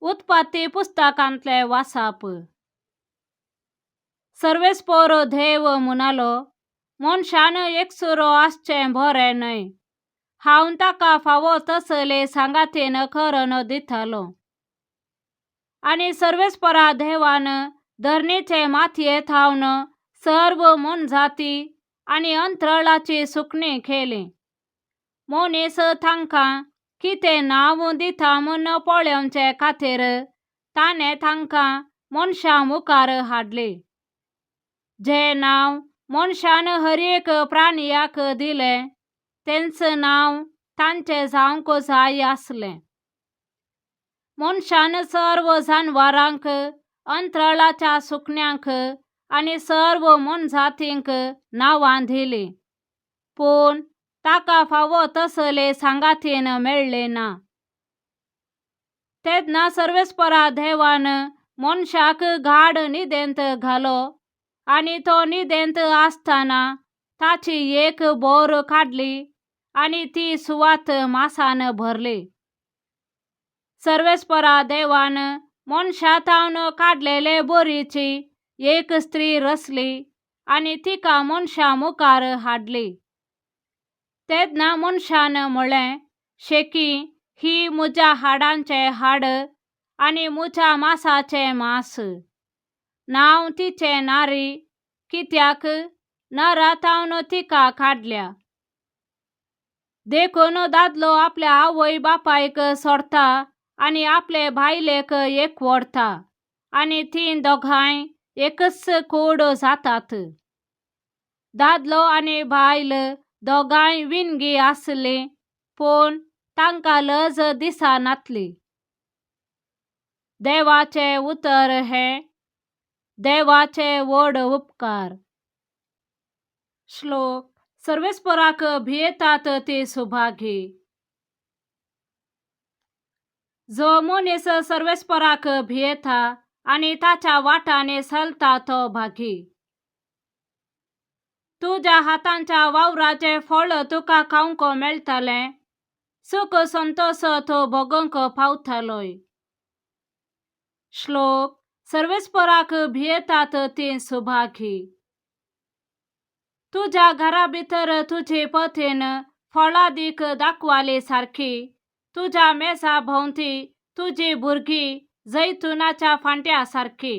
उत्पत्ती पुस्तकांतलें वाचप. सर्वेस्पोर देव म्हणालो, मनशान एकसुरो आसचें बरें न्हय. हांव ताका फावो तसले सांगातीन करून दितलो. आनी सर्वेस्परा देवान धरणीचे मातये थावन सर्व मोनजाती आनी अंतराळाची सुकणीं केलीं. मनीस तांकां कितें नांव दिता म्हूण पळोवचे खातीर ताणें तांकां मनशां मुखार हाडली. जें नांव मनशान हर एक प्राणियाक दिलें तेंच नांव तांचें जावंक जाय आसलें. मनशान सर्व जानवरांक, अंतराळाच्या सुकण्यांक आनी सर्व मोनजातींक नांवां दिलीं, पूण ताका फावो तसले सांगातीन मेळ्ळें ना. तेन्ना सर्वेस्परा देवान मनशाक गाड न्हिदेंत घालो आनी तो न्हिदेंत आसतना ताची एक बोर काडली आनी ती सुवात मासान भरली. सर्वेस्परा देवान मनशा थावन काडलेले बोरीची एक स्त्री रचली आनी तिका मनशा मुखार हाडली. तेन्ना मनशान म्हळें, शेकी ही म्हज्या हाडांचें हाड आनी म्हज्या मासाचें मांस. नांव तिचें नारी, कित्याक नरा थावन तिका काडल्या. देखून दादलो आपल्या आवय बापायक सोडटा आनी आपले बायलेक एकवटता आनी तीं दोगांय एकच कूड जातात. दादलो आनी बायल दोगांय विनगी आसलीं, पूण तांकां लज दिसनासली. देवाचें उतर हें देवाचे व्हड उपकार. श्लोक. सर्वेस्पराक भियेतात ती सुभागी. जो मनीस सर्वेस्पराक भियेता आनी ताच्या वाटांनी चलता तो भागी. तुज्या हातांच्या वावराचें फळ तुका खावंक मेळटलें, सुख संतोश तूं भोगूंक पावतलोय. श्लोक. सर्वेस्पराक भियेतात ती सुभागी. तुज्या घरा भितर तुजी पतीन फळादीक दाखवाली सारकी, तुज्या मेजा भोंवती तुजी भुरगीं जैतुनाच्या फांट्या सारकी.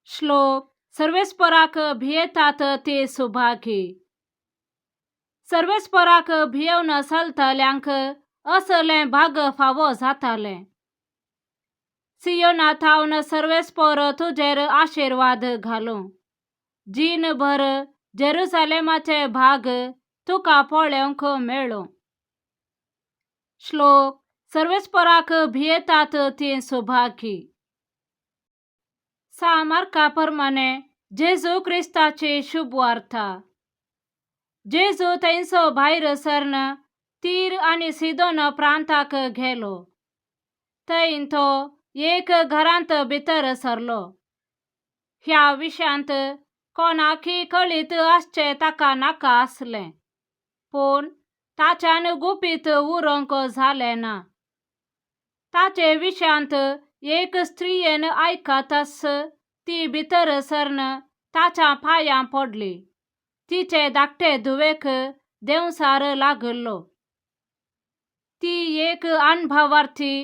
श्लोक. सर्वेस्पराक भियेतात ती सुभागी. सर्वेस्पराक भियेवन चलतल्यांक असलें भाग फावो जातालें. सियोना थावन सर्वेस्पर तुजेर आशिर्वाद घालूं. जीणभर जेरुसलेमाचे भाग तुका पळोवंक मेळूं. श्लोक. सर्वेस्पराक भियेतात ती सुभागी. सा मार्का प्रमाणे जेजू क्रिस्ताची शुभवार्ता. जेजू थंयसो भायर सरन तीर आनी सिदोन प्रांताक गेलो. थंय तो एक घरांत भितर सरलो. ह्या विशयांत कोणाकय कळीत आसचें ताका नाका आसलें, पूण ताच्यान गुपीत उरोवंक जालें ना. ताचे विशयांत एक स्त्रियेन आयकताच ती भितर सरन ताच्या पांयां पडली. तिचे धाकटे धुवेक देंवचार लागिल्लो. ती एक अणभवार्थी,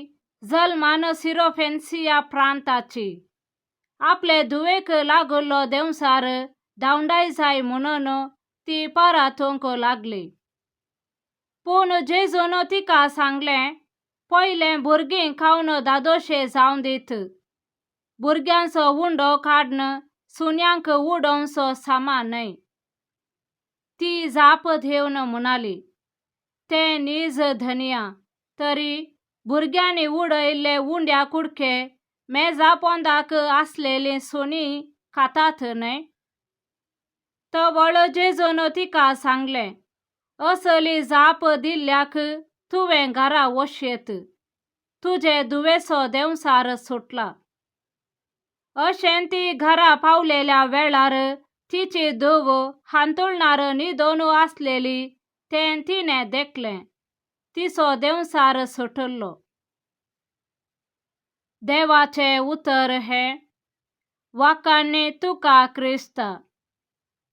जल्मान सिरोफेन्सिया प्रांताची. आपले धुवेक लागिल्लो देंवचार धांवडाय जाय म्हणून ती परातूंक लागली. पूण जेजून तिका सांगलें, पयलें भुरगीं खावन धादोशे जावं दीत. भुरग्यांचो उंडो काडून सुण्यांक उडोवचो समा न्हय. ती जाप दिवन म्हणाली, तें नीज धनया, तरी भुरग्यांनी उडयल्ले उंड्या कुडके मेजा पोंदाक आसलेलीं सुणीं खातात न्हय. तवळ जेजून तिका सांगलें, असली जाप दिल्ल्याक तुवें घरा वशयेत, तुजे धुवेचो देंवचार सुटला. अशें ती घरा पावलेल्या वेळार तिची धूव हांतुळणार न्हिदून आसलेली तें तिणें देखलें. तिचो देंवचार सुटिल्लो. देवाचें उतर हें. वाखाणणी तुका क्रिस्ता.